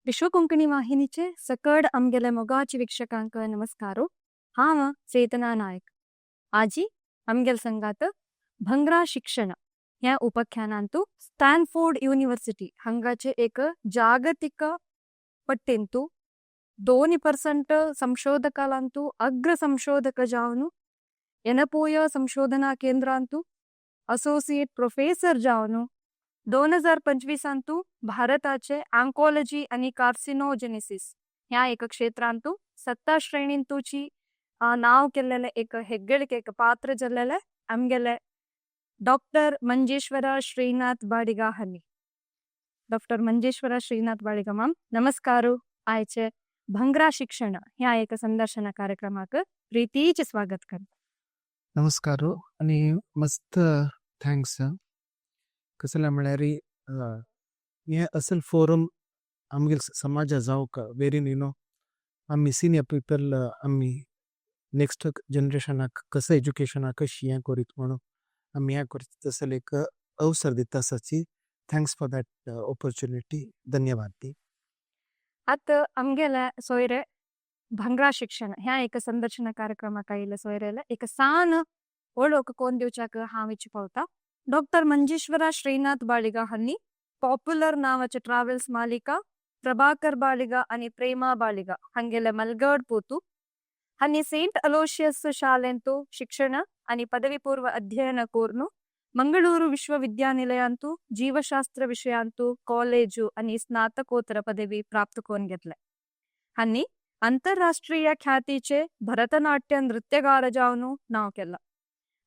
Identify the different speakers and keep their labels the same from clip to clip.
Speaker 1: विश्व कोंकणी वाहिनीचे सकड आमगेले मोगाची वीक्षकांक नमस्कारो. हांव चेतना नायक. आजी आमगेल संगात भंगरा शिक्षण ह्या उपख्यानांतु स्टॅनफोर्ड युनिव्हर्सिटी हांगाचे एक जागतिक पट्टेंतु 2% संशोधकालांतु अग्र संशोधक जावनु, यनपोय संशोधना केंद्रांतु असोसिएट प्रोफेसर जावनु, 2025 भारताचे आंकोलॉजी आणि कार्सिनोजेनेसिस ह्या एक क्षेत्रांतु सत्ता श्रेणींतुची नाव केल्लेले एक हेग्गಳಿಕೆ एक पात्र जल्लेले आमगेले डॉक्टर मंजेश्वर ಶ್ರೀನಾಥ್ ಬಾಡಿಗ ಹನ್ನಿ. ಡಾಕ್ಟರ್ ಮಂಜೇಶ್ವರ ಶ್ರೀನಾಥ್ ಬಾಡಿಗ ಮ್ಯಾಮ್, ನಮಸ್ಕಾರ. ಆಯ್ಚೆ ಭಂಗ್ರಾ ಶಿಕ್ಷಣ ह्या एक संदर्शन कार्यक्रमाक प्रीतीचे स्वागत करता.
Speaker 2: नमस्कार आणि मस्त thanks. कसलें म्हळ्यार हें असल फोरम आमगे समाजा जावंक वेरीन you know आमी सिनियर पिपल, आमी नेक्स्ट जनरेशनाक कसं एज्युकेशनाक कशी हें करीत म्हणून आमी हें करता, तसले एक अवसर दिता आसाची. Thanks for that opportunity. धन्यवाद दी.
Speaker 1: आत आमगेले सोयरे भंगरा शिक्षण ह्या एक संदर्शन कार्यक्रमाक आयिल्ले सोयरेले एक सान ओळख कोण दिवच्याक हांव इच्छा पावता. डॉक्टर मंजेश्वರ ಶ್ರೀನಾಥ್ ಬಾಳಿಗ ಹನ್ನಿ ಪಾಪ್ಯುಲರ್ ನಾವಾचे ಟ್ರಾವೆಲ್ಸ್ ಮಾಲೀಕ ಪ್ರಭಾಕರ್ ಬಾಳಿಗ आणि ಪ್ರೇಮಾ ಬಾಳಿಗ ಹಂಗೆಲೆ ಮಲ್ಗಡ್ ಪೂತು. ಹನ್ನಿ ಸೇಂಟ್ ಅಲೋಷಿಯಸ್ ಶಾಲೆಂತು ಶಿಕ್ಷಣ आणि ಪದವಿ ಪೂರ್ವ ಅಧ್ಯಯನ ಕೋರ್ನು ಮಂಗಳೂರು ವಿಶ್ವವಿದ್ಯಾನಿಲಯಾಂತು ಜೀವಶಾಸ್ತ್ರ ವಿಷಯಾಂತು ಕಾಲೇಜು आणि ಸ್ನಾತಕೋತ್ತರ ಪದವಿ ಪ್ರಾಪ್ತ ಕೋನ್ घेतले. ಹನ್ನಿ ಅಂತಾರಾಷ್ಟ್ರೀಯ ಖ್ಯಾತಿचे ಭರತನಾಟ್ಯ ನೃತ್ಯಗಾರ जावनु नाव केला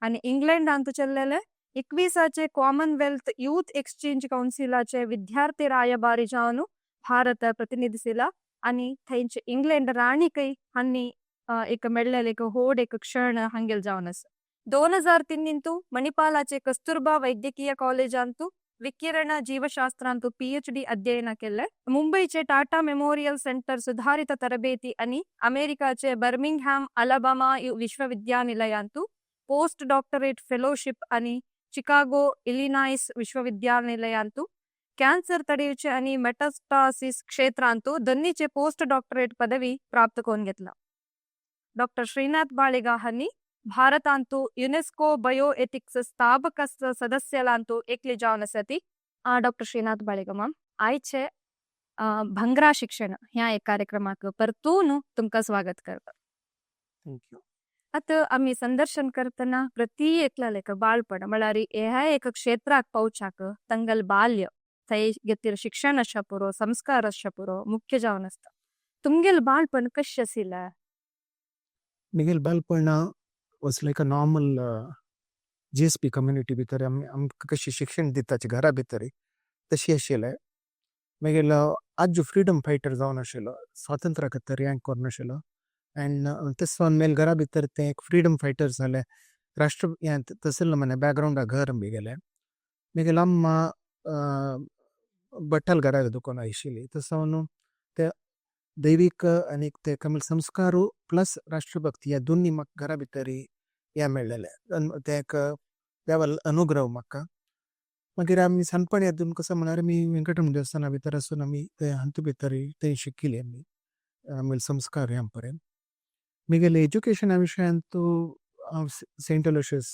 Speaker 1: आणि इंग्लंडांतु चल्लेले 21चे कॉमनवेल्थ यूथ एक्सचेंज कौन्सिलाचे विद्यार्थी रायबारी जावनु भारत प्रतिनिधिसिला आणि थंयचे इंग्लंड राणीकय हांणी एक मेळ्ळेले एक होड एक क्षण हांगेल जावन आसा. 2003 मणिपालाचे कस्तुरबा वैद्यकीय कॉलेजांतु विकिरण ಜೀವಶಾಸ್ತ್ರಾಂತು ಪಿಎಚ್ ಡಿ ಅಧ್ಯಯನ केले. मुंबईचे टाटा मेमोरियल सेंटर सुधारित ತರಬೇತಿ आणि अमेरिकाचे बर्मिंगहॅम अलाबामा विश्वविद्यानिलयांतु पोस्ट डॉक्टरेट फेलोशिप आणि चिकागो इलिनाइस विश्वविद्यानिलयांतु ಕ್ಯಾನ್ಸರ್ ತಡೆಯುचे आणि मेटास्टासिस क्षेत्रांतु दोन्हीचे पोस्ट डॉक्टरेट पदवी प्राप्त करून घेतला. ಡಾಕ್ಟರ್ ಶ್ರೀನಾಥ್ ಬಾಳಿಗ ಹನ್ನಿ ಭಾರತಾಂತು ಯುನೆಸ್ಕೋ ಬಯೋ ಎಥಿಕ್ಸ್ ಸ್ಥಾಪಕ ಸದಸ್ಯಲಾಂತು एकली जावन आसा. डॉक्टर श्रीनाथ बाळिगा मॅम, आयचे भंगरा शिक्षण ह्या एक कार्यक्रमाक परतून तुमकां स्वागत करता.
Speaker 2: Thank you.
Speaker 1: आतां आमी संदर्शन करतना प्रति एकल्याक बाळपण म्हळ्यार ह्या एक क्षेत्राक पावच्याक तंगल बाल्य थंय घेतिल्लें शिक्षण आसचें पुरो, संस्कार आसचें पुरो, मुख्य जावन आसता. तुमगेल बाळपण कशें आशिल्लें?
Speaker 2: म्हगेल बालपण was like a normal GSP community भितर आमी आमकां कशी शिक्षण दिताची घरा भितर तशी आशिल्लें. मागीर आजो फ्रिडम फायटर जावन आशिल्लो, स्वातंत्र्या खातीर हें करून आशिल्लो एंड तेश जावन मागीर घरा भितर ते एक फ्रिडम फायटर जाले, राष्ट्र हें तसले मने बॅकग्रावंडा घर आमगेलें. मागीर अम्मा बट्टाल घरा दुकान आशिल्ली. तशें जावन ते दैवीक आनी ते कमल संस्कारू प्लस राष्ट्रभक्ती ह्या दोन्ही म्हाका घरा भितर हें मेळ्ळेलें. तें एक देवालो अनुग्रह म्हाका. मागीर आमी सानपणी हातून कसो म्हळ्यार आमी वेंकटरमण देवस्थाना भितर आसून आमी ते हातूंत भितर थंय शिकिल्ले आमी, आमगेले संस्कार ह्या पर्यंत. म्हगेले एज्युकेशना विशयांत हांव सेंट अलोशियस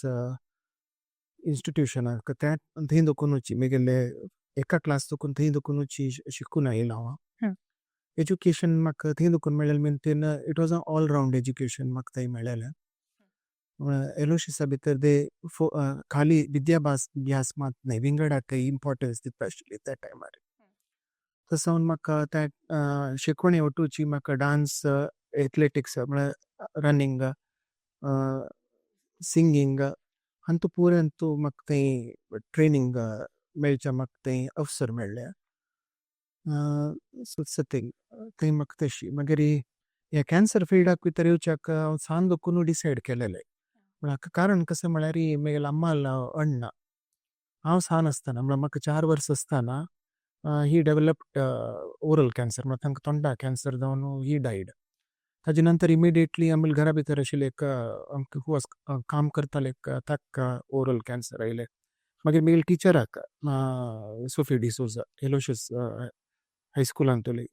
Speaker 2: इन्स्टिट्युशनाक त्या थंय दकुनूच म्हगेले एका क्लास दकून थंय दकुनूच शिकून आयलो हांव. एज्युकेशन म्हाका थंय दकून मेळ्ळें mean it was a all round education म्हाका थंय मेळ्ळेलें. एलोशियसा भितर ते खाली विद्याभास अभ्यास मात न्हय, विंगडाकय इम्पॉर्टन्स दिता आशिल्ली त्या टायमार. तशें जावन म्हाका त्या शिकवणी वटूची म्हाका डांस, एथलेटिक्स म्हळ्यार रनिंग, सिंगींग हातूंत पुराय म्हाका थंय ट्रेनींग मेळचें, म्हाका थंय अवसर मेळ्ळें. सो it's a thing थंय म्हाका तशी. मागीर ह्या कॅन्सर फिल्डाक भितर येवच्याक हांव सान दकून डिसायड केलेलें. पूण हाका कारण कशें म्हळ्यार म्हगेल्या अम्मालो अण्णा हांव सान आसतना, म्हळ्यार म्हाका 4 वर्सां आसतना ही डेवलप्ड ओरल कॅन्सर, म्हळ्यार तांकां तोंडा कॅन्सर जावन ही डायड. ताजे नंतर इमिडिएटली आमगे घरा भितर आशिल्ले एक हू वॉज काम करताले एक, ताका ओरल कॅन्सर आयलें. मागीर म्हगेले टिचराक, सोफी डिसोजा, एलोशियस हायस्कुलांतली.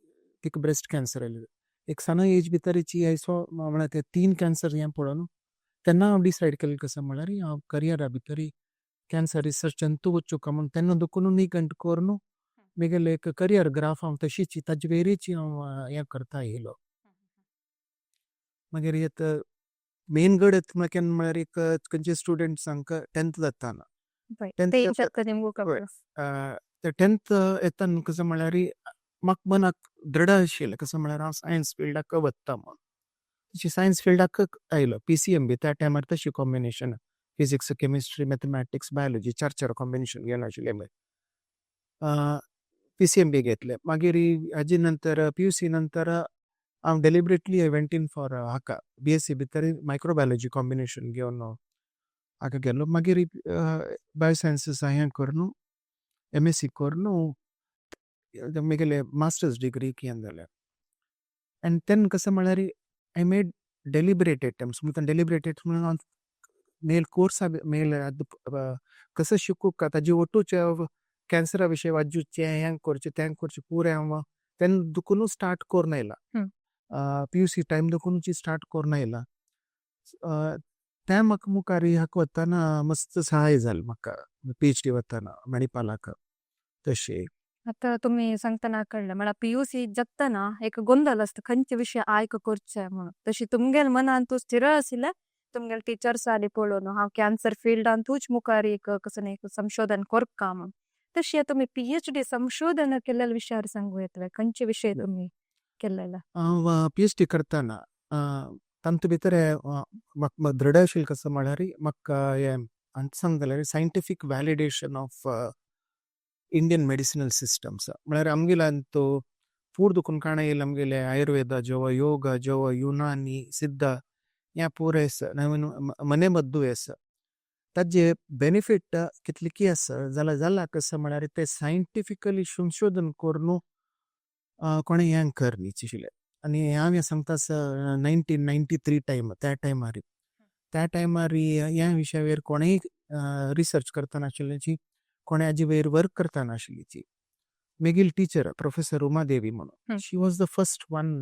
Speaker 2: तिका ब्रेस्ट कॅन्सर आयलेलो. एक सान एज भितरची आयसो म्हळ्यार ते तीन कॅन्सर हें पळोवन तेन्ना हांव डिसायड केलें कसो म्हळ्यार हांव करियरा भितर कॅन्सर रिसर्चान तूं वचूंक म्हूण. तेन्ना देखून निघंट करून म्हगेलें एक करियर ग्राफ हांव तशीच ताजे वयरच हांव हें करता येयलो. मागीर येत मेन गडत म्हळ्यार केन्ना म्हळ्यार एक खंयचे स्टुडंट्सांक 10th जाताना. 10th ते 10th येताना कसो म्हळ्यार म्हाका मनाक दृढ आशिल्लें कसो म्हळ्यार हांव सायन्स फिल्डाक वता म्हूण. तशी सायन्स फिल्डाक आयलो. PCMB त्या टायमार तशी combination physics, chemistry, mathematics, biology चार चार कॉम्बिनेशन घेवन आशिल्लें. PCMB घेतलें. मागीर हाजे नंतर PUC नंतर हांव deliberately I went in for हाका BSc भितर मायक्रोबायोलॉजी कॉम्बिनेशन घेवन हाका गेलो. मागीर बायोसायन्सीस हें करून MSc करून म्हगेलें मास्टर्स डिग्री हें जालें. आनी तेन्ना कसो म्हळ्यार I made deliberate attempts. Deliberate म्हणून हांव मेल कोर्सा मेल कसो शिकूंक ताजी ओटूच कॅन्सरा विशय वाचूचें, हें करचें तें करचें पुरें हांव तेन्ना दुकुनूच स्टार्ट करून आयला. PUC time देखूनच स्टार्ट करून आयला. तें म्हाका मुखार हाका वतना मस्त सहाय जालें म्हाका PhD वतना मणिपालाक तशें.
Speaker 1: आतां तुमी सांगतना कळ्ळें म्हळ्यार PUC जगतना एक गोंदळ आसता खंयचे विशय आयक करचे म्हणून. तशी तुमगेल मनान तूं स्थिर आशिल्लें तुमगेले टिचर्सांनी पळोवन हांव कॅन्सर फिल्डान तूंच मुखार एक कसो एक संशोधन करका म्हूण. तशी तुमी PhD संशोधन केल्ले विशयार सांगू येतलें खंयचे विशय तुमी केल्लेले?
Speaker 2: हांव PhD करतना तातूंत भितर म्हाका दृढ आशिल्लें कसो म्हळ्यार म्हाका हें सांगता जाल्यार scientific validation of Indian medicinal systems. म्हळ्यार आमगेल्यान तो पूर दुखून काणय येयला आमगेले आयुर्वेदा जेव, योगा जेव, युनानी, सिद्धा ह्या पुरे आसा, नवीन मनेमद्दू आसा. ताजे बेनिफीट कितले आसा जाल्यार जाला कसो म्हळ्यार ते सायंटिफिकली संशोधन करून कोणें हें करनी आशिल्लें. आनी हांव हें सांगता 1993 टायम त्या टायमार ह्या विशयाचेर कोणेंय रिसर्च करतना आशिल्ल्याची, कोणें हाजे वयर वर्क करतना आशिल्ली. म्हगेली टिचर प्रोफेसर उमादेवी म्हणून, she was the first one.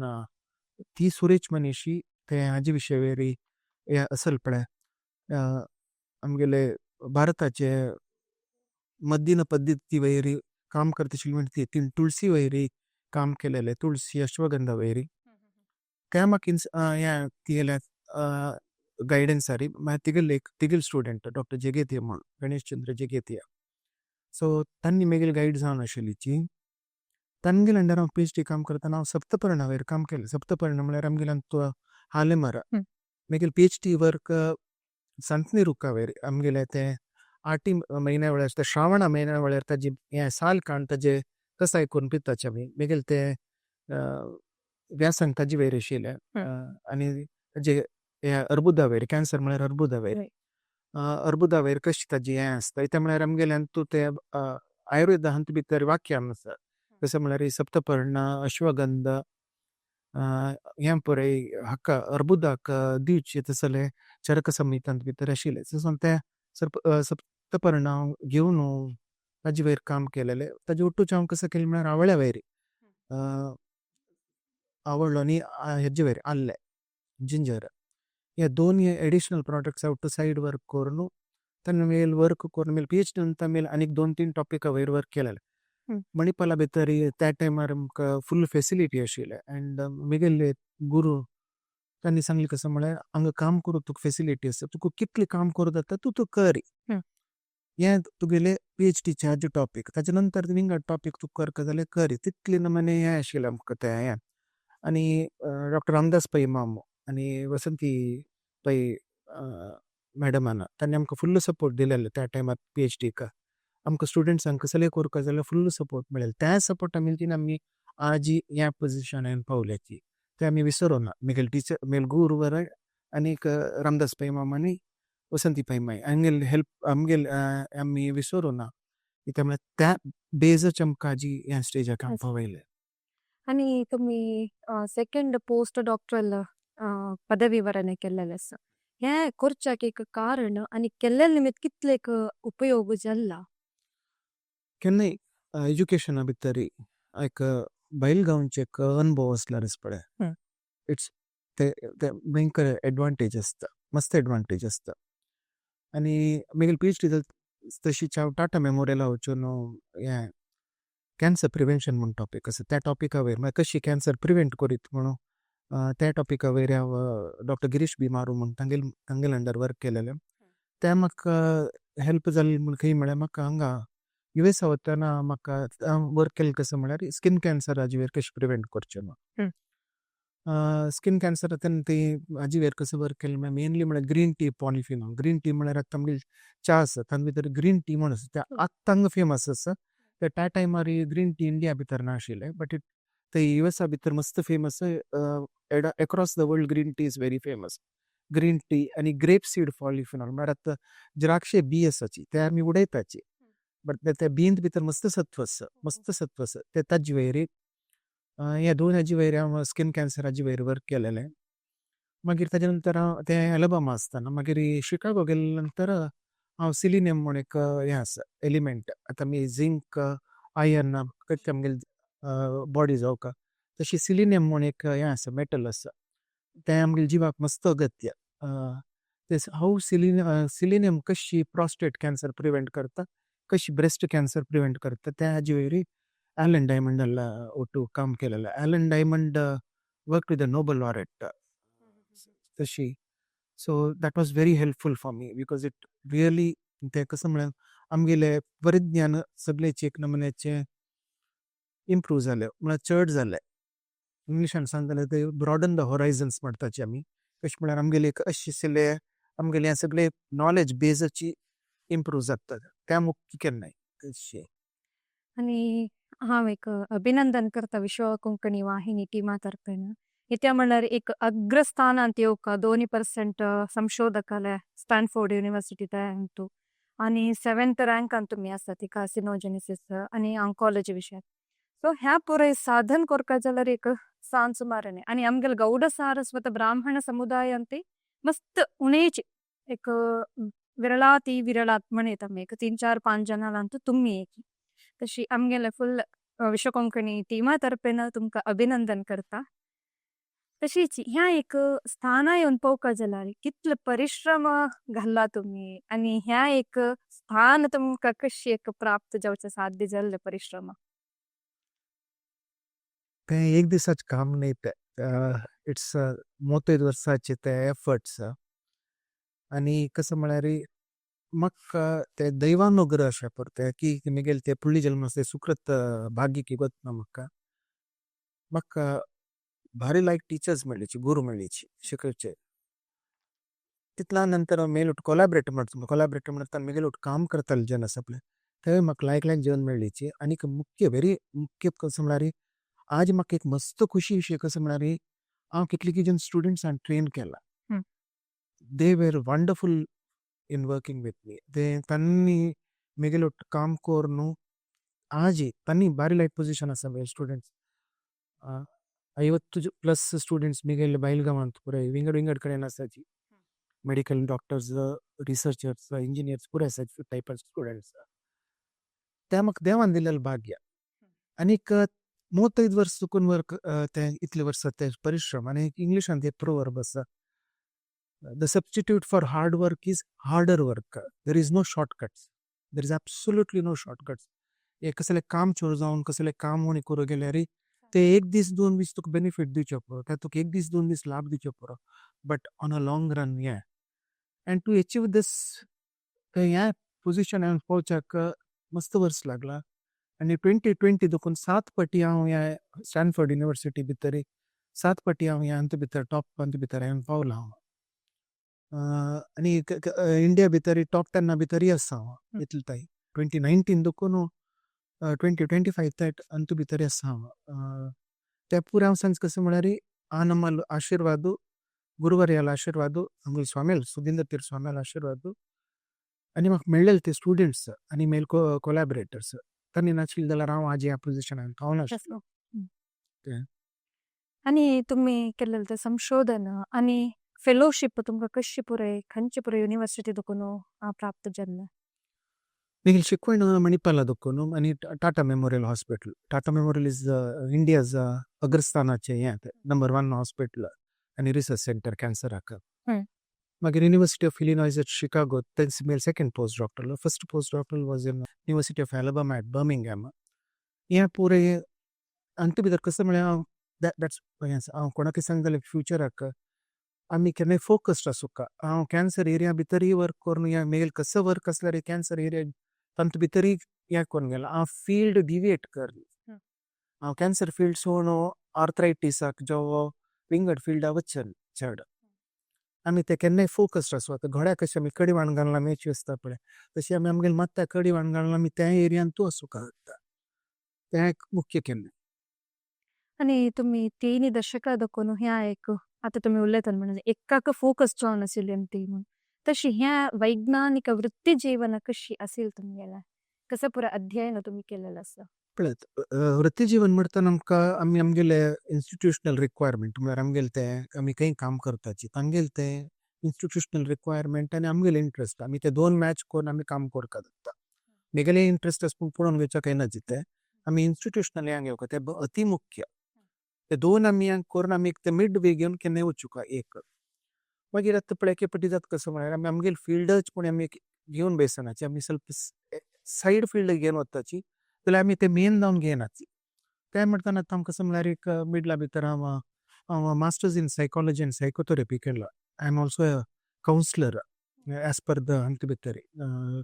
Speaker 2: ती सुरेश मनीशी ते हाजे विशयाचेर हें असल पळय आमगेले भारताचे मद्दीन पद्दती वयर काम करता आशिल्ली म्हणटा ती तुळसी वयर काम केलेलें, तुळसी अश्वगंधा वयर. ते म्हाका हें तिगेल्या गायडन्सारी मागीर तिगेले एक तिगेले स्टुडंट डॉक्टर जगेतिया म्हणून, गणेश चंद्र जगेतिया. सो तांणी म्हगेली गायड जावन आशिल्ली. तांगेले अंडर हांव PhD काम करतना हांव सप्तपर्णा वयर काम केलें. सप्तपर्ण म्हळ्यार आमगेल्या तो हालेमर. म्हगेलें PhD work संतनी रुखा वयर आमगेले ते आटी म्हयन्या वेळार ते श्रावणा म्हयन्या वेळार ताजी हें साल काडून ताजे कसाय करून पिताचे आमी. म्हगेलें ते व्यासंग ताजे वयर आशिल्लें. आनी ताजे हे अर्बुदा वयर, कॅन्सर म्हळ्यार अर्बुदा वयर. अर्बुदा वयर कशी ताजी हें आसता ते म्हळ्यार आमगेल्यान तूं ते आयुर्वेदा हातूंत भितर वाक्यां आसा. कशें म्हळ्यार सप्तपर्ण, अश्वगंध हें पळय हाका अर्बुदाक दिवचें तसलें चरक संहितांत भितर आशिल्लें. सो तें सप्तपर्ण हांव घेवन ताजे वयर काम केलेलें. ताजे ओटूच हांव कसो केलें म्हळ्यार आवळ्या वयर आवळो आनी हेजे वयर आल्लें, जिंजर हे दोन एडिशनल प्रोडक्ट्स हांव सायड वर्क करून तेन्ना मेल वर्क करून मेल PhD नंतर मेल आनीक 2-3 टॉपिका वयर वर्क केलेलें. मणिपाला भितर त्या टायमार आमकां फूल फेसिलिटी आशिल्लें. एंड म्हगेले गुरू तांणी सांगलें कसो म्हळ्यार हांगा काम करूंक तुका फेसिलिटी आसा, तुका कितलें काम करूं जाता तूं तूं कर. हें तुगेलें PhD हाजे टॉपीक, ताजे नंतर विंगड टॉपीक तुका करता जाल्यार कर. तितलें नमने हें आशिल्लें आमकां तें हें. आनी डॉक्टर रामदास पै मामो आनी वसंती पै मॅडमान तांणी आमकां फुल्ल सपोर्ट दिलेलो त्या टायमार PhDक. आमकां स्टुडंट्सांक कसलें करपाक जाल्यार फुल्ल सपोर्ट मेळ्ळें. त्या सपोर्टा मेळटी आमी आज ह्या पोजिशनान पावल्याची ते आमी विसरोना. म्हगेले टिचर म्हगेले गुरू बरें आनीक रामदास पै मामा आनी वसंती पै माई हांगेले हेल्प आमगेले आमी विसरोना. कित्याक म्हळ्यार त्या बेजाचेर आमकां आजी ह्या स्टेजाक पावयलें.
Speaker 1: आनी तुमी सेकंड पोस्ट डॉक्टरल पदवी वरने केल्लेले आसा. हें करच्याक एक कारण आनी केल्ले निमित्त कितले एक उपयोग जाला?
Speaker 2: केन्नाय एजुकेशना भितर एक बैलगांवचे एक अनुभव आसल्यारच पळय, it's ते ते भयंकर एडवांटेज आसता, मस्त एडवांटेज आसता. आनी मागीर पीएचडी तशीच हांव टाटा मेमोरियला वचून हें कॅन्सर प्रिवेन्शन म्हूण टॉपीक आसा, त्या टॉपिका वयर म्हळ्यार कशी कॅन्सर प्रिवेंट करीत म्हणून त्या टॉपिका वयर हांव डॉक्टर गिरीश बी मारू म्हूण तांगेल अंडर वर्क केलेलें. तें म्हाका हेल्प जालें म्हूण खंय म्हळ्यार म्हाका हांगा युएसा वतना म्हाका वर्क केलें. कसो म्हळ्यार स्कीन कॅन्सर हाजे वयर कशें प्रिवेंट करचें म्हूण. स्कीन कॅन्सर तेन्ना ती हाजे वयर कसो वर्क केलें म्हळ्यार मेनली म्हळ्यार green tea polyphenol. Green tea म्हळ्यार आतां आमगेली च्या आसा, तातूंत भितर ग्रीन टी म्हूण आसा, ते आत्तां हांगा फेमस आसा. ते त्या टायमार ग्रीन टी इंडिया भितर नाशिल्लें, बट it ते युएसा भितर मस्त famous. Across the world green tea is very famous. Green tea आनी ग्रेप सीड पॉलिफिनॉल म्हळ्यार आतां द्राक्षे बी आसाची, ते आमी उडयताची, बट त्या बियेंत भितर मस्त सत्व आसा, मस्त सत्व आसा. ते ताजे वयर, ह्या दोन हाजे वयर हांव स्कीन कॅन्सर हाजे वयर वर्क केलेलें. मागीर ताजे नंतर हांव ते एलबामा आसतना, मागीर शिकागो गेले नंतर हांव सिलिनियम म्हूण एक हें आसा एलिमेंट. आतां आमी झिंक, आयर्न कशें आमगेले बॉडी जावका, तशी सिलिनियम म्हूण एक हें आसा, मेटल आसा, तें आमगेले जिवाक मस्त अगत्य. ते हाव सिलिनियम कशी प्रॉस्टेट कॅन्सर प्रिवेंट करता, कशी ब्रेस्ट कॅन्सर प्रिवेंट करता, त्या हाजे वयर ॲलन डायमंडाला ಒಟ್ಟು काम केलेलें. Alan Diamond work with the Nobel laureate तशी. So that was very helpful for me because it really तें कसं म्हळ्यार आमगेलें परिज्ञान सगळें एक नमुन्याचें इम्प्रूव जालें, म्हळ्यार चड जालें. इंग्लिशान सांगता ते ब्रॉडन the होरायझन्स म्हणटाची आमी. कशें म्हळ्यार आमगेले एक अशें आशिल्ले आमगेलें सगळें नॉलेज बेजाची इम्प्रूव जाता, त्या मुख्य केन्नाय तशें.
Speaker 1: आनी हांव एक अभिनंदन करता विश्व कोंकणी वाहिनी टिमा तर्फेन. इत्या म्हणल्यार एक अग्रस्थानांत येवका 2% संशोधकाले स्टॅनफोर्ड युनिवर्सिटी तयार आनी सेवेंथ रँकान तुमी आसा ती कार्सिनोजेनेसिस आनी ऑन्कॉलॉजी विशयात. सो ह्या पुराय साधन कोरका जाल्यार एक सान सुमार न्ही. आनी आमगेले गौड सारस्वत ब्राह्मण समुदायांत मस्त उणेच एक विरळाती विरळात म्हणयत आमी, एक तीन चार पांच जणांत तुमी एक. तशी आमगेले फुल विश्व कोंकणी टिमा तर्फेन तुमकां अभिनंदन करता. तशीच ह्या एक स्थाना येवन पळोवपा जाल्यार कितले परिश्रम घाल्ला तुमी आनी ह्या एक स्थान तुमकां कशी एक प्राप्त जावचें साध्य जाल्लें परिश्रम?
Speaker 2: तें एक दिसाचें काम न्ही तें. It's 35 वर्साचे ते एफर्ट्स. आनी कसं म्हळ्यार म्हाका ते दैवानुग्रह अशें पडटा की म्हगेले ते फुडले जल्म ते सुकृत भाग्य की गोतना म्हाका म्हाका भारी लायक टिचर्स मेळ्ळीची, गुरू मेळ्ळीची शिकोवचे. तितल्या नंतर मेल कोलॅबरेटर म्हणटा, कोलॅबरेटर म्हणटा म्हगेले काम करताले जन आसा पळय, ते म्हाका लायक लायक जेवन मेळ्ळीची. आनीक मुख्य, व्हेरी मुख्य कसं म्हळ्यार आज म्हाका एक मस्त खुशी विशय कसं म्हळ्यार हांव कितले जन स्टुडंट्सान ट्रेन केला. They were wonderful in working with me. ते तांणी म्हगेले काम करून आजी तांणी बारी लायक पोजिशन आसा. म्हगे स्टुडंट्स 50 प्लस स्टुडंट्स म्हगेले बैलगांवांत पुराय विंगड विंगड कडेन आसाची. मेडिकल डॉक्टर्स, रिसर्चर्स, इंजिनियर्स पुराय आसा टायप स्टुडंट्स. ते म्हाका देवान दिलेलें भाग्य. आनीक 35 वर्स चुकून वर्क ते इतले वर्सां ते परिश्रम. आनी इंग्लिशांत एक प्रोवर्ब आसा, "The substitute for hard work is harder work." There is no shortcuts, there is absolutely no shortcuts. एक कसलें काम चोर जावन कसलें काम कोणी करूं गेल्यार ते एक दीस दोन दीस तुका बेनिफीट दिवचे पुरो, ते तुका एक दीस दोन दीस लाभ दिवचे पुरो, but on a long run हें एंड टू एचीव दीस ह्या पोजिशन हांवें पावच्याक मस्त वर्स लागला. आनी 2020 देखून सात पटी हांव ह्या स्टॅनफोर्ड युनिवर्सिटी भितर, सात पटी हांव ह्या अंत भितर टॉप अंत भितर हांवें पावला हांव. आनी इंडिया भितर टॉप 10 भितरय आसा हांव. इतले ताई 2019 देखून 2025 that अंतू भितर आसा हांव. ते पुराय हांव सांगता कसं म्हळ्यार आ नಮ್ಮल आशीर्वाद, गुरुवर्याल आशीर्वाद, आमगेले स्वामील सुधींद्र तीर्थ स्वामील आशीर्वाद आनी म्हाका मेळ्ळेले ते स्टुडंट्स आनी मेल कोलॅबरेटर्स. तांणी नाशिल्ले जाल्यार हांव आज ह्या पोजिशनान पावनाशिल्लो. ते
Speaker 1: आनी तुमी केल्लें तें संशोधन आनी फेलोशिप तुमकां कशी पुराय खंयचे पुराय युनिवर्सिटी देखून प्राप्त जाल्लें?
Speaker 2: म्हगेली शिकवण मणिपाला दखून आनी Tata memorial hospital. Tata memorial is India's अग्रस्थानाचें हें नंबर वन हॉस्पिटल आनी रिसर्च सेंटर कॅन्सराक. मागीर University of Illinois at Chicago, तेंच म्हगेलें second post doctoral. First post doctoral was in University of Alabama at Birmingham. हें पुरें हातूंत भितर कसो म्हळ्यार हांव that's हांव कोणाकय सांगता जाल्यार फ्युचराक आमी केन्नाय फोकस्ड आसूंक. हांव कॅन्सर एरिया भितरय वर्क करून, या म्हगेलें कसो वर्क आसल्यार कॅन्सर एरिया तातूंत भितरय हें करून गेला. हांव फिल्ड डिविएट करना. हांव कॅन्सर फिल्ड सोडून आर्थरायटीसाक जावं विंगड फिल्डा वचना चड. आमी ते केन्नाय फोकस्ड आसूं. आतां घोड्याक कशें आमी कडी घालना मेची आसता पळय, तशी आमी आमगेले माथ्याक कडी घालना, आमी त्या एरियांतूच आसूंक जाता. तें एक मुख्य केन्ना.
Speaker 1: आनी तुमी तीन दशकां दखून ह्या एक आतां तुमी उलयतात म्हणून एकाक फोकस जावन आशिल्ली ती म्हणून, तशी ह्या वैज्ञानिक वृत्ती जीवन कशी असेल तुमगेलें, कसं पुरा अध्ययन तुमी केलेलं आसा?
Speaker 2: पळयात, वृत्ती जीवन म्हणटा आमकां आमी आमगेले इन्स्टिट्युशनल रिक्वायरमेंट, म्हळ्यार आमगेले ते आमी खंय काम करताची तांगेले ते इन्स्टिट्युशनल रिक्वायरमेंट आनी आमगेले इंट्रस्ट, आमी ते दोन मॅच करून आमी काम करपाक जाता. म्हगेले इंट्रस्ट आसा पळोवन घेवच्याक येना ते आमी इन्स्टिट्युशनल हें घेवका ते अति मुख्य. ते दोन आमी करून आमी ते मिड वे घेवन केन्नाय वचूंक एक. मागीर आतां पळय एके फावटी जाता कसो म्हळ्यार आमी आमगेले फिल्डच पूण आमी घेवन बेसनाची, आमी स्वल्प सायड फिल्ड घेवन वताची जाल्यार आमी ते मेन जावन घेयनाची. तें म्हणटाना आतां हांव कसो म्हळ्यार एक मिडला भितर हांव हांव masters in psychology and psychotherapy केला. I am also a counsellor as per the हातूंत भितर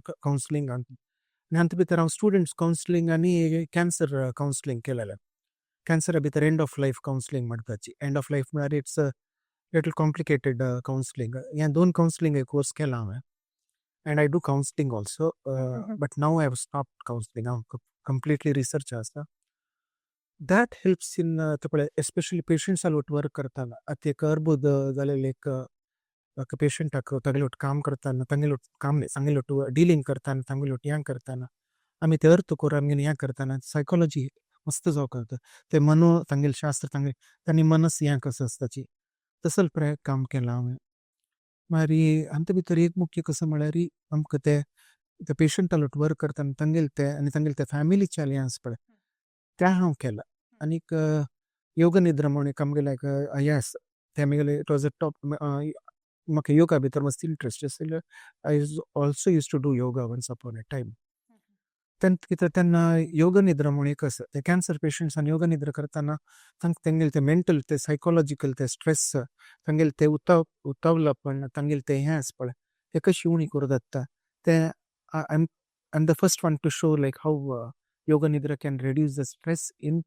Speaker 2: कावन्सिलींग, आनी हातूंत भितर हांव स्टुडंट्स कावन्सिलींग आनी कॅन्सर कावन्सिलींग केलेलें. कॅन्सरा भितर एंड ऑफ लायफ कावन्सिलींग म्हणटाची. एंड ऑफ लायफ म्हळ्यार it's a little complicated counselling. हें दोन कावन्सिलींग कोर्स केला हांवें and I do counselling also, but now I have stopped counselling. हांव कंप्लिटली रिसर्च आसा. That helps in पळय एस्पेशली पेशंट्सा वट वर्क करतना. आतां एक अर्बुद जालेले एक पेशंटाक तागेले वट काम करतना, तांगेले वट काम न्ही, तांगेले वट डिलींग करतना, तांगेले वट हें करतना, आमी ते अर्थ करून आमगेलें हें करतना सायकोलॉजी मस्त जावंक जाता. ते मनो तांगेले शास्त्र तांगेले तांणी मनस हें कसो आसताची तसल प्रयोग काम केलां हांवें. मागीर हातूंत भितर एक मुख्य कसो म्हळ्यार आमकां ते पेशंटा वट वर्क करतना तांगेले ते आनी तांगेले ते फॅमिलीचे हें आसा पळय तें हांव केलां. आनीक योग निद्रा म्हणून एक आमगेलें एक हें आसा तें आमगेलें, it was a top. म्हाका योगा भितर मस्त इंट्रस्ट आशिल्लो. I also used to do yoga once upon a time. तेन्ना कितें तेन्ना योग निद्रा म्हणून एक आसा, ते कॅन्सर पेशंट्सान योग निद्रा करतना तांकां तेंगेले ते मेंटल ते सायकोलॉजिकल ते स्ट्रेस, तांगेले ते उतावलापण, तांगेले ते हें आसा पळय ते कशी उणी करूं जाता ते. I am the first one to show like how yoga nidra can reduce the stress in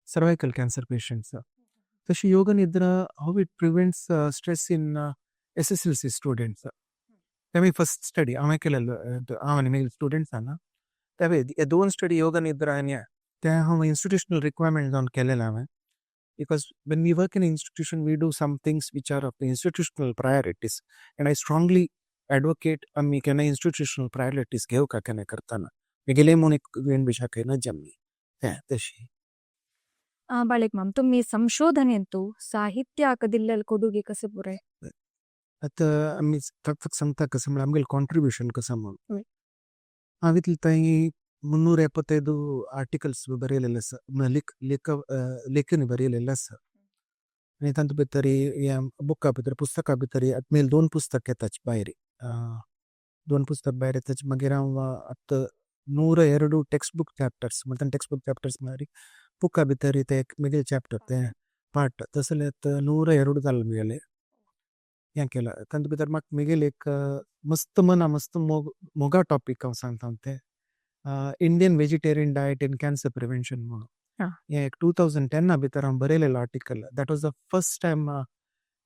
Speaker 2: cervical cancer patients. तशी yoga nidra how it prevents stress in SSLC students. ते मी फर्स्ट स्टडी हांवें केलेलो, हांव आनी म्हगे स्टुडंट्सान. ते दोन स्टडी योग निद्रा आनी ते हांव इन्स्टिट्युशनल रिक्वायरमेंट जावन केलेलें हांवें, because when we work in institution we do some things which are of the institutional priorities, and I strongly advocate आमी केन्ना इन्स्टिट्युशनल प्रायोरिटीज घेवका केन्ना करतना, म्हगेलें म्हूण एक विशाक येना आमी तें तशी.
Speaker 1: बाळीक माम, तुम्ही संशोधनेंतु साहित्याक दिल्लेल ಕೊಡುಗೆ कसे पुरे?
Speaker 2: आतां आमी फक्त सांगता कसं म्हळ्यार आमगेलें कॉन्ट्रिब्युशन कसं म्हणून. हांव इतलें थंय 375 आर्टिकल्स बरयलेले आसा, लेख लेखन बरयलेलें आसा. आनी तातूंत भितर हें बुका भितर, पुस्तकां भितर आतां म्हगेलें दोन पुस्तक येताच भायर, दोन पुस्तक भायर येताच. मागीर हांव आतां 102 टेक्स्ट बूक चॅप्टर्स म्हणटा. टेक्स्ट बूक चॅप्टर्स म्हळ्यार बुका भितर ते म्हगेले चॅप्टर ते पार्ट, तसले आतां 102 जाले म्हगेले हें केलां. तातूंत भितर म्हाका म्हगेलें एक मस्त मना मस्त मोग मोगा टॉपीक हांव सांगता तें Indian vegetarian diet in cancer prevention म्हणून. हें एक 2010 भितर हांव बरयलेलो article. That was the first time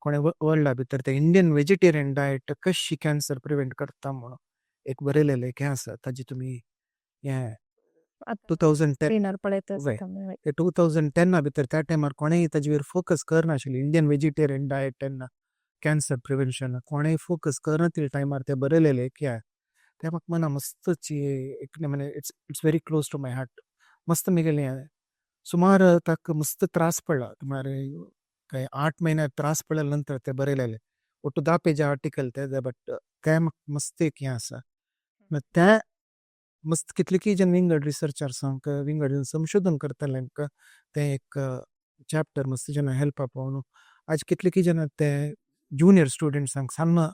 Speaker 2: कोणें वर्ल्डा भितर ते इंडियन वेजिटेरियन डायट कशी कॅन्सर प्रिवेंट करता म्हणून एक बरयलेलें एक हें आसा. ताजी तुमी हें 2010
Speaker 1: स्क्रीनार पळयत.
Speaker 2: ते 2010 भितर त्या टायमार कोणेंय ताजेर फोकस करनाशिल्लें. Indian vegetarian diet and cancer prevention कोणेंय फोकस करना ते टायमार ते बरयलेलें एक हें तें म्हाका मना मस्तची एक म्हणजे it's very close to my heart. मस्त म्हगेलें हें सुमार ताका मस्त त्रास पडला, म्हळ्यार काय 8 म्हयन्या त्रास पडल्या नंतर ते बरयलेलें. ಒಟ್ಟು 10 पेज आर्टिकल ते, बट तें म्हाका मस्त एक हें आसा. तें मस्त कितले जन विंगड रिसर्चर्सांक, विंगड संशोधन करतल्यांक तें एक चॅप्टर मस्त जन हेल्प पावून आज कितले जन ते ज्युनियर स्टुडंट्सांक, सान्न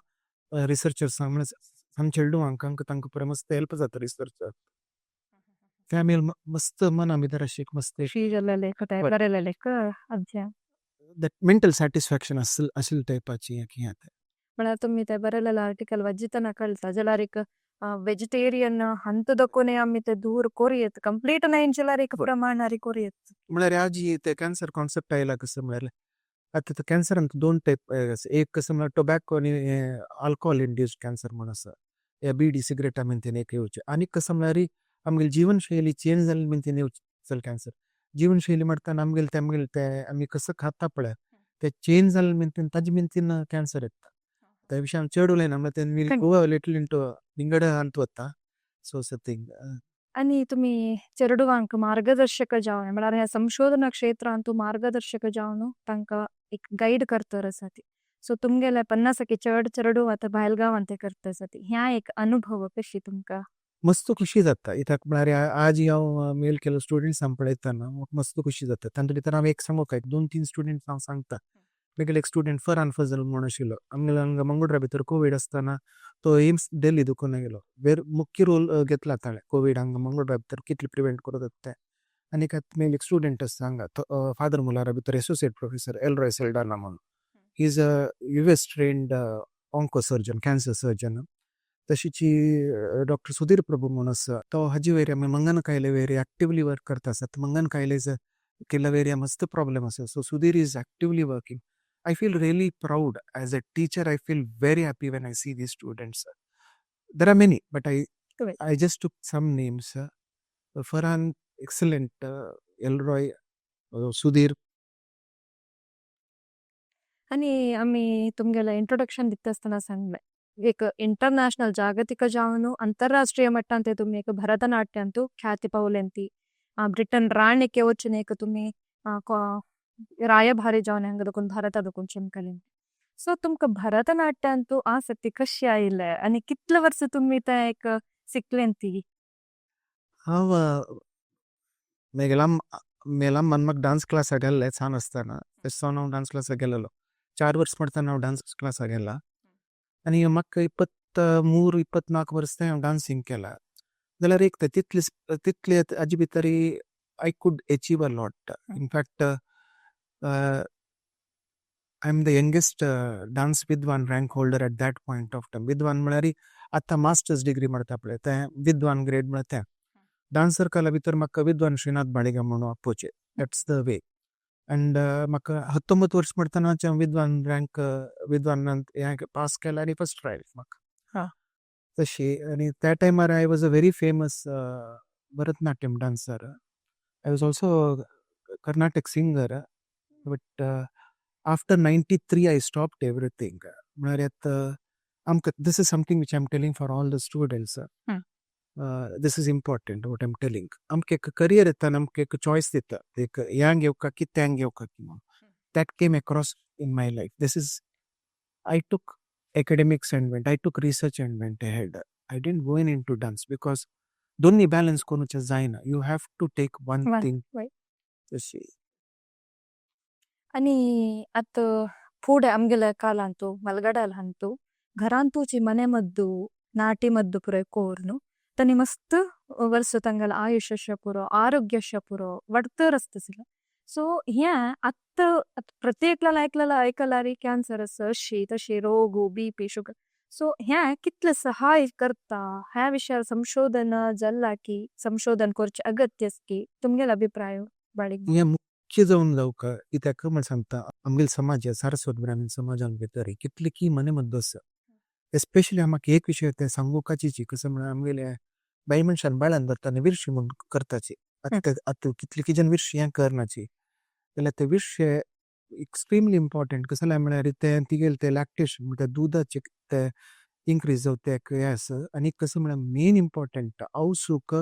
Speaker 2: रिसर्चर्सांक, म्हळ्यार सान्न चेडवांक तांकां पुरो मस्त हेल्प जाता रिसर्च. फॅमिली मस्त मना भितर अशी एक मस्त
Speaker 1: खुशी जालेलें, बरयलेलें अध्ययन.
Speaker 2: That mental satisfaction असल असल टायपाची एक हें.
Speaker 1: म्हळ्यार तुमी ते बरयलेले आर्टिकल वाचितना कळटा जाल्यार एक वेजिटेरियन हंतदकोने आमी ते दूर कोरयेत, कंप्लीट न्हय जाल्यार एक प्रमाणारी कोरयेत.
Speaker 2: म्हळ्यार आजी ते कॅन्सर कॉन्सेप्ट आयला कसं म्हळ्यार आतां ते कॅन्सरांत दोन टायप. एक कसं म्हळ्यार टोबॅको आनी अल्कोहोल इंड्यूस्ड कॅन्सर म्हूण आसा, हे बिडी सिगरेटा मेंतेन एक येवचे. आनी कसं म्हळ्यार आमगेली जीवनशैली चेंज जाली मेंतेन येवचे कॅन्सर. जीवनशैली म्हणटाना आमगेले ते आमी कसं खाता पळय, ते चेंज जाले मेंतेन, ताजे मेंतेन कॅन्सर येता. त्या विशय हांव चड उलयना, म्हळ्यार we'll go little into विंगड अंत वता. So thing.
Speaker 1: आनी तुमी चेडवांक मार्गदर्शक जावन, म्हळ्यार ह्या संशोधना क्षेत्रांतू मार्गदर्शक जावन तांकां एक गायड करतर आसा ती. सो तुमगेले 50की चड चेडूं आतां भायल गांवांत ते करता आसा ती, ह्या एक अनुभव कशी तुमकां?
Speaker 2: मस्त खुशी जाता. कित्याक म्हळ्यार आज हांव मेल केलो स्टुडंट्सांक पळयतना म्हाका मस्त खुशी जाता. तांचे भितर हांव एक सांगू काय, दोन तीन स्टुडंट्स हांव सांगता. म्हगेलो एक स्टुडंट फरहान फजल म्हूण आशिल्लो. आमगेलो हांगा मंगळुरा भितर कोवीड आसतना तो एम्स दिल्ली दुखून गेलो. वेर मुख्य रोल घेतला ताणें कोवीड हांगा मंगळुरा भितर कितले प्रिवेंट करत ते. आनी म्हगेलो एक स्टुडंट आसा हांगा फादर मुलारा भितर एसोसिएट प्रोफेसर एलरॉय सेल्डाना म्हणून. He is a US trained onco surgeon, cancer surgeon. तशीच डॉक्टर सुधीर प्रभू म्हणून आसा, तो हाजे वयर आमी मंगन कायले वयर एक्टिवली वर्क करता आसा. मंगन कायले केला एरिया मस्त प्रॉब्लेम आसा. So Sudhir is actively working. I feel really proud as a teacher. I feel very happy when I see these students. There are many, but I I just took some names. Farhan, excellent, Elroy, Sudhir.
Speaker 1: आनी आमी तुमगेले introduction दिता आसतना सांगलें, एक international, जागतिक जावन अंतरराष्ट्रीय मट्टांत तुमी एक भरतनाट्यांतू ख्याತಿ पावलेंती. ब्रिटन राणीके वचून एक तुमी रायभारी जावन हांगा दोकून भारता दोकून चमकलें. सो तुमकां भरतनाट्यांतू आसक्ती कशी आयले आनी कितले वर्स तुमी ते एक शिकलेंती?
Speaker 2: हांव मेगेला मेला मन म्हाका डान्स क्लासाक गेल्ले सान आसतना. तशें सावन हांव डान्स क्लासाक गेलेलो. 4 वर्स म्हणटाना हांव डान्स क्लासाक गेला आनी म्हाका 23, 24 वर्सां हांव डान्सींग केला. जाल्यार एक ते तितले तितले हाजे भितर I could achieve a lot. In fact, I am the youngest dance Vidwan rank holder at that point of time. विद्वान म्हळ्यार आतां मास्टर्स डिग्री म्हणटा पळय, तें विद्वान ग्रेड म्हळ्यार तें. डान्स सर्कला भितर म्हाका विद्वान श्रीनाथ बाळिगा म्हणून आपोवचें. That's the way. And म्हाका 19 वर्स म्हणटनाच हांव विद्वान रँक, विद्वान हें पास केलें आनी फस्ट आयलें म्हाका. तशी आनी त्या टायमार I was a very famous Bharatanatyam dancer. I was also Carnatic singer, but after 93 I stopped everything. म्हळ्यार आतां आमकां, this is something which I am telling for all the students. This is important what I am telling. आमकां एक career येता आनी आमकां एक choice दिता, एक ह्यां घेवका की त्यां घेवका की म्हणून. That came across in my life. This is, I took academics and went, I took research and went ahead. I didn't go into dance because दोन्ही बॅलन्स करूचे जायना. You have to take one
Speaker 1: one
Speaker 2: thing. तशी.
Speaker 1: आनी आतां फुडें आमगेल्या कालांतू मलगडाल हंतू घरांतूची मने मद्दू, नाटी मद्दू पुरो कोर्नु तनी मस्त वर्स ತಂಗಲ ಆಯುಷ್ಯ ಪೂರ, ಆರೋಗ್ಯ ಪೂರ ವಡ್तर आसता. सो हें आत्त प्रत्येकला ऐकलेला ऐकलारी कॅन्सर आसा, अशी तशी रोग, बीपी, शुगर. सो हें कितलें सहाय करता ह्या विशयार संशोधन जाल्ला की संशोधन करचें अगत्य की तुमगेलो अभिप्राय बाळीक?
Speaker 2: हें मुख्य जावन जावका. कित्याक म्हण सांगता, आमगेलो समाज, सारस्वत ब्राह्मण समाजान भितर कितले की मने मद्दू आसा. एस्पेशली म्हाका एक विशय ते सांगुकाची, कसो म्हळ्यार आमगेले बायल मनशान बाळान धरता आनी विर्शी म्हूण करताची. आतां आतां कितले जन विर्शी हें करनाची, जाल्यार ते विर्शे एक्स्ट्रिमली इम्पॉर्टंट. कसो म्हळ्यार ते तिगेले ते लॅक्टेशन म्हणल्यार दुदाचे ते इन्क्रीज जावता तें हें आसा. आनी कसो म्हळ्यार मेन इम्पॉर्टंट आवसूक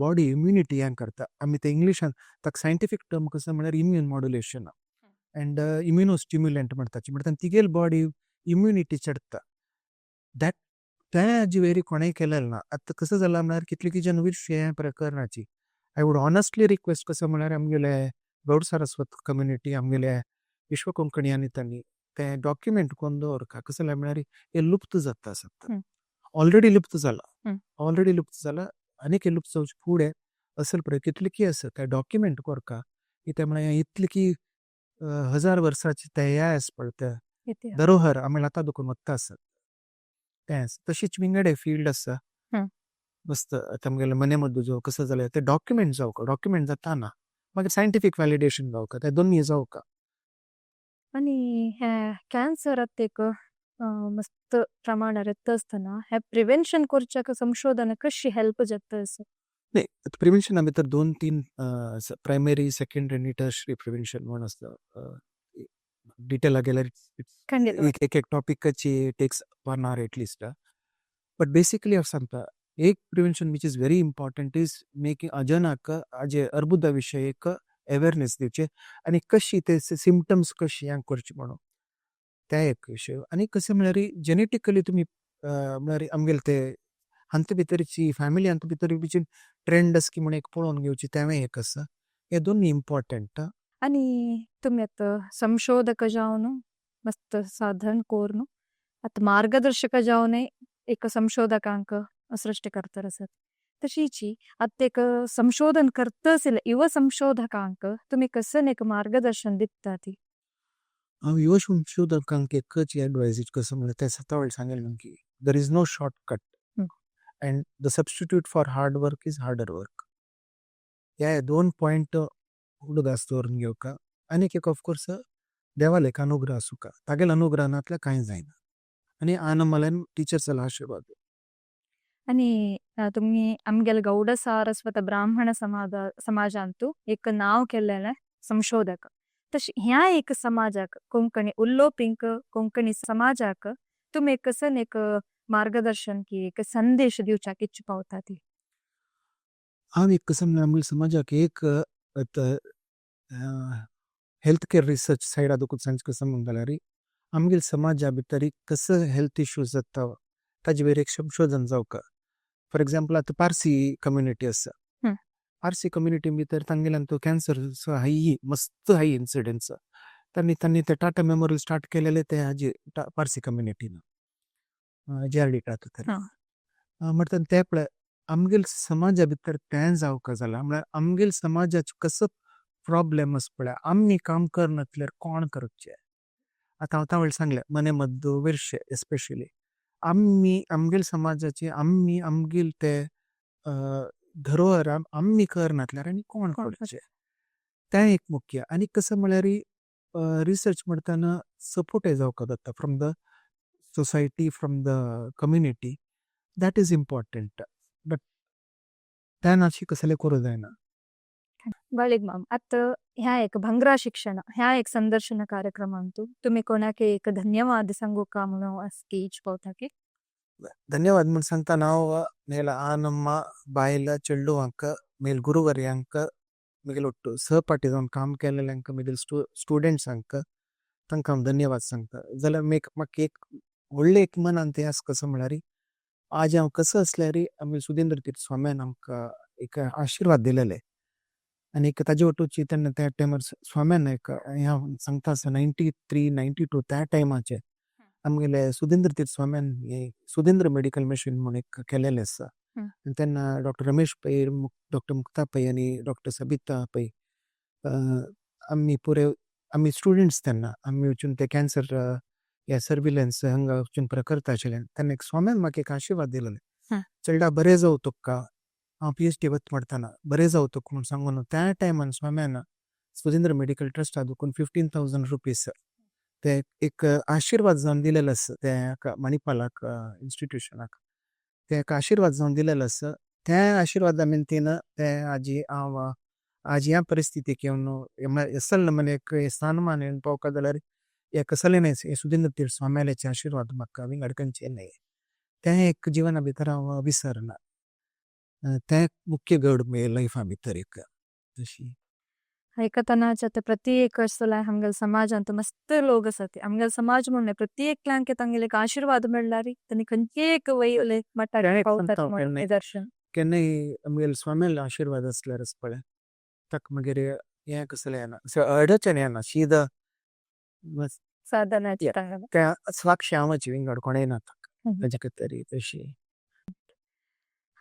Speaker 2: बॉडी इम्युनिटी हें करता. आमी ते इंग्लिशान ताका सायंटिफीक टर्म कसो म्हळ्यार immune modulation and immuno stimulant म्हणटाची. म्हणटा तिगेली बॉडी इम्युनिटी चडटा. That तें हाजी वयर कोणें केलेलें ना. आतां कसो जाला म्हळ्यार कितले जन विरशे प्रकरणाची I would honestly request कसो म्हळ्यार आमगेले गौड सारस्वत कम्युनिटी, आमगेले विश्व कोंकणी आनी तांणी ते डॉक्युमेंट कोन्न दवरका. कसो जाल्यार म्हळ्यार हे लुप्त जाता आसता, ऑलरेडी लुप्त जाला, ऑलरेडी लुप्त जाला. आनीक हे लुप्त जावचे फुडें असल पळय कितले की आसा ते डॉक्युमेंट करका कित्याक म्हळ्यार इतले की हजार वर्साची ते हे आसा पळय ते धरोहर आमी आतां दुखून वता आसत तें आसा. तशीच विंगड फिल्ड आसा मस्त. आतां आमगेले मने मद्दू जो कसो जाल्यार ते डॉक्युमेंट जावका, डॉक्युमेंट जाता ना मागीर सायंटिफीक व्हॅलिडेशन जावका, ते दोनूय जावका.
Speaker 1: आनी हे कॅन्सर आतां एक मस्त प्रमाणार येता आसतना हे प्रिवेन्शन करच्याक संशोधन कशी हेल्प जाता असो?
Speaker 2: नाही, प्रिव्हेन्शना भितर दोन तीन प्रायमरी, सेकंडरी आनी टर्शरी प्रिव्हेन्शन म्हूण आसता. डिटेला गेल्यार एक एक टॉपिकाची takes one hour at least. But basically हांव सांगता एक prevention which is very important is making अजनाक हाजे अर्बुदा विशय एक अवेरनेस दिवचे आनी कशी ते सिमटम्स कशी हें करची म्हणून ते एक विशय. आनी कशें म्हळ्यार जेनेटिकली तुमी म्हळ्यार आमगेले ते हांचे भितरची फॅमिली हांचे भितर ट्रेंड आसा की म्हूण एक पळोवन घेवची तेंवूय एक आसा. हे दोनूय इम्पॉर्टंट.
Speaker 1: आनी तुमी आतां संशोधक जावन मस्त साधन कोरून आतां मार्गदर्शक जावन एक संशोधकांक सृष्टी करतर आसात, तशीची आतां एक संशोधन करता आशिल्ले युव संशोधकांक तुमी कसन एक मार्गदर्शन दिता ती?
Speaker 2: हांव युव संशोधकांक एकच एडवायज कसो म्हळ्यार तें सतां वेळ सांगलें की there is no shortcut and the substitute for hard work is harder work. हे दोन पॉयंट उडगास दवरून घेवका. आनीक एक ऑफकोर्स देवालो एक अनुग्रह आसूका, तागेलो अनुग्रह नासल्यार कांय जायना. आनी आनमल्यान टिचर्सालो आशिर्वाद.
Speaker 1: आनी तुमी आमगेले गौड सारस्वत ब्राह्मण समाजांतु एक नांव केल्लेलें संशोधक, तशें ह्या एक समाजाक कोंकणी उलोवपींक कोंकणी समाजाक तुमी कसन एक मार्गदर्शन की एक संदेश दिवच्याक इच्छा पावता ती?
Speaker 2: हांव एक कसं म्हळ्यार आमगेल्या समाजाक एक हेल्थ केअर रिसर्च सायडा देखून सांगचें कसं म्हणून जाल्यार आमगेल्या समाजा भितर कसो हेल्थ इश्यूज जाता ताजे वयर एक संशोधन जावका. फॉर एग्जाम्पल आतां पारसी कम्युनिटी आसा, पारसी कम्युनिटी भितर तांगेल्यान तो कॅन्सर हाय मस्त हाय इन्सिडन्स. तांणी तांणी ते टाटा मेमोरियल स्टार्ट केलेले ते हाजे पारसी कम्युनिटीन जे आर डी टाटा. म्हणटा ते पळय आमगेले समाजा भितर तें जावका जाला म्हळ्यार आमगेले समाजाचो कसो प्रॉब्लेम आसा पळय आमी काम करनासल्यार कोण करचें. आतां हांव तावळ सांगलें मने मद्दू विरशे एस्पेशली आमी आमगेले समाजाचे आमी आमगेले ते धरोहर आमी करनासल्यार आनी कोण करचें, तें एक मुख्य. आनी कसो म्हळ्यार रिसर्च म्हणटना सपोर्टय जावका जाता from the society, from the community, that is important. But तें अशी कसलें करूं जायना.
Speaker 1: बळीग माम, आतां ह्या एक भंगरा शिक्षण ह्या एक संदर्शन कार्यक्रमांतु तुमी कोणाक एक धन्यवाद सांगू का म्हणून असकी इच्छ पावता की?
Speaker 2: धन्यवाद म्हूण सांगता हांव मेला आनम्मा बायल चेडवांक मेल गुरुवर्यांक म्हगेले ಒಟ್ಟು सहपाठी जावन काम केलेल्यांक म्हगेले स्टुडंट्सांक तांकां हांव धन्यवाद सांगता. जाल्यार म्हाका एक व्हडलें एक मनान तें आसा कसो म्हळ्यार आज हांव कसो आसल्यार आमगे सुधींद्र तीर्थ स्वाम्यान आमकां एक आशिर्वाद दिलेले आनी ताजे वटूची तेन्ना त्या टायमार स्वाम्यान एक हें हांव सांगता आसतना 93 92 त्या टायमाचेर आमगेले सुधींद्र तीर्थ स्वाम्यान हे सुधींद्र मेडिकल मिशन म्हूण एक केलेलें आसा. आनी तेन्ना डॉक्टर रमेश पै, डॉक्टर मुक्ता पै आनी डॉक्टर सबिता पै आमी पुरे आमी स्टुडंट्स तेन्ना आमी वचून ते कॅन्सर ह्या सर्विलन्स हांगा वचून करता आशिल्ले. तेन्ना एक स्वाम्यान म्हाका एक आशिर्वाद दिलेले, चेडा बरें जावं तुका, हांव पीएचडी वता म्हणटना बरें जावं तुका म्हूण सांगून त्या टायमान स्वाम्यान सुधींद्र मेडिकल ट्रस्टा देखून 15,000 रुपीज ते एक आशिर्वाद जावन दिलेलो आसा. ते मणिपालाक इन्स्टिट्युशनाक ते एक आशिर्वाद जावन दिलेलो आसा. त्या आशिर्वादा मिनतीन ते आजी हांव आज ह्या परिस्थितीक येवन असल नमूने एक स्थानमान येवन पावका जाल्यार हे कसलें न्हय सुधींद्र तीर्थ स्वाम्याचे आशिर्वाद म्हाका विंगड खंयचे न्हय. तें एक जिवना भितर हांव विसरना, तें मुख्य गड म्हगे लायफा भितर एक तशी.
Speaker 1: आयकतनाच आतां प्रत्येक असोला आमगेले समाजांत मस्त लोक आसात. आमगेले समाज म्हणलें प्रत्येकल्यांक तांगेले एक आशीर्वाद मेळ्ळारी तांणी खंयचेय एक वयले मठार
Speaker 2: तें एक
Speaker 1: पावतात
Speaker 2: सांगता
Speaker 1: म्हण
Speaker 2: केन्नाय
Speaker 1: निदर्शन.
Speaker 2: केन्नाय आमगेले स्वाम्याले आशीर्वाद आसल्यार पळय ताका मागीर हें कसलें येना, अडचण येना शीदा बस.
Speaker 1: साधनाची
Speaker 2: त्या साक्षी हांवाची विंगड कोणें ना ताका ताजे तरी तशी.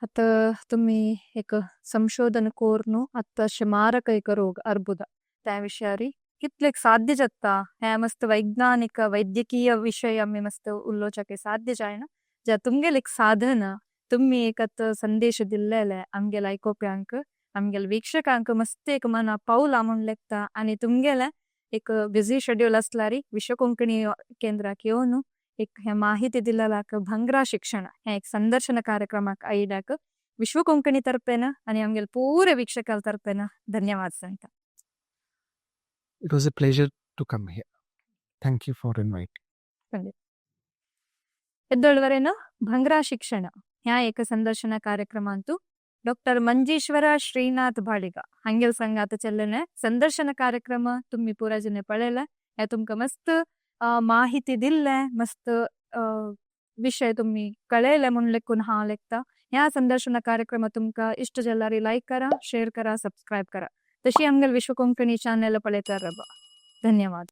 Speaker 1: आतां तुमी एक संशोधन कोर्नु आतां अशें मारक एक रोग अर्बुद त्या विशयारी कितलेक साध्य जाता हें मस्त वैज्ञानिक वैद्यकीय विशय आमी मस्त उलोवच्याक साध्य जायना. ज्या तुमगेले एक साधन तुमी एक आतां संदेश दिल्लेले आमगेले आयकोप्यांक, आमगेले वीक्षकांक मस्त एक मना पावला म्हूण लेखता. आनी तुमगेले एक बिजी शेड्यूल आसल्यारी विश्व कोंकणी केंद्राक येवन एक हे माहिती दिल्लेलाक, भांगरा शिक्षण हे एक संदर्शन कार्यक्रमाक आयिल्ल्याक विश्व कोंकणी तर्फेन आनी आमगेले पुरे वीक्षकां तर्फेन धन्यवाद सांगता.
Speaker 2: It was a pleasure to come here. Thank you for inviting.
Speaker 1: ಎದ್ದೊಳ್ವರೇನ ಭಂಗ್ರಾ ಶಿಕ್ಷಣ ह्या एक ಸಂದರ್ಶನ ಕಾರ್ಯಕ್ರಮ ಅಂತೂ ಡಾಕ್ಟರ್ ಮಂಜೇಶ್ವರ ಶ್ರೀನಾಥ್ ಬಾಳಿಗ ಹಂಗೆಲ್ ಸಂಗಾತ ಚೆಲ್ಲನೆ ಸಂದರ್ಶನ ಕಾರ್ಯಕ್ರಮ तुम्ही पुरा जने पळयले. हे तुमकां मस्त माहिती दिल्ले, मस्त विशय तुम्ही कळयले म्हूण लेखून हांव लेखता. ह्या संदर्शन कार्यक्रम तुमकां इश्ट जाल्यार लायक करा, शेअर करा, सबस्क्रायब करा. तशी आमगेले विश्व कोंकणी चॅनल पळयता रावा. धन्यवाद.